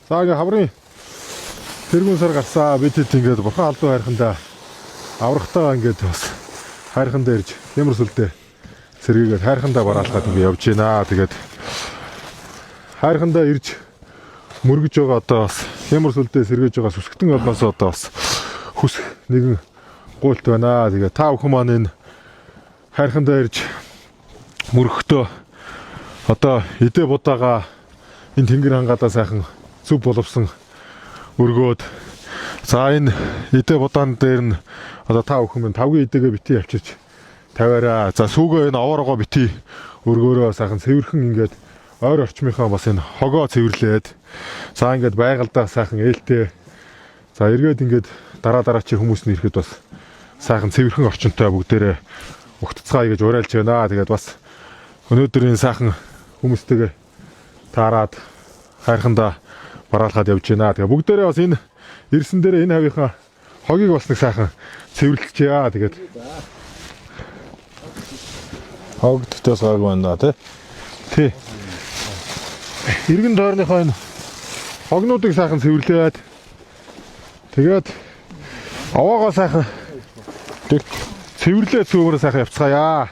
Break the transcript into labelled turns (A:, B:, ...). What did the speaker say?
A: За ингээ хаврын тэргүүн сар гарсаа, бид хэд ингээд бурхан албан хайрхандаа аврахтайгаа ингээд бас хайрхандаа ирж хямар сүлдээ сэргээгээд хайрхандаа бараалхаад ингээ явж байна. Тэгээд хайрхандаа ирж мөргөж байгаа одоо бас хямар сүлдээ сэргээж байгаа сүсгтэн олноос одоо бас хүсэх нэгэн гуйлт байна. Тэгээд та бүхэн маань энэ хайрхандаа ирж мөргөхдөө одоо идэ будаага энэ тэнгэр хангаадаа сайхан зүв боловсон өргөөд, за энэ идэ будаан дээр нь одоо та бүхэн минь тавгийн идэгээ бити авчирч тавиараа. За сүүгээ энэ овоорогоо бити өргөөрөө сайхан цэвэрхэн ингээд ойр орчмынхаа бас энэ хогоо цэвэрлээд, за ингээд байгальдаа сайхан ээлтэй, за эргээд ингээд дараа дараачийн хүмүүс нь ирэхэд бас сайхан цэвэрхэн орчинтой бүгдээрээ угтцгаая гэж уриалж байна. Тэгээд бас өнөөдөр энэ сайхан хүмүүстэйгээ таарад хайрхандаа бараалхаад явж байна. Тэгээ бүгдээрээ бас энэ ирсэн дээрээ энэ хавийнхаа хогийг бас нэг сайхан цэвэрлэжээ. Тэгээд
B: Хог тэгтээс гайгүй байна да тий.
A: Тий. Иргэн тойрныхоо энэ хогнуудыг сайхан цэвэрлээд, тэгээд овоогоо сайхан цэвэрлээ цөмөр сайхан явцгаая.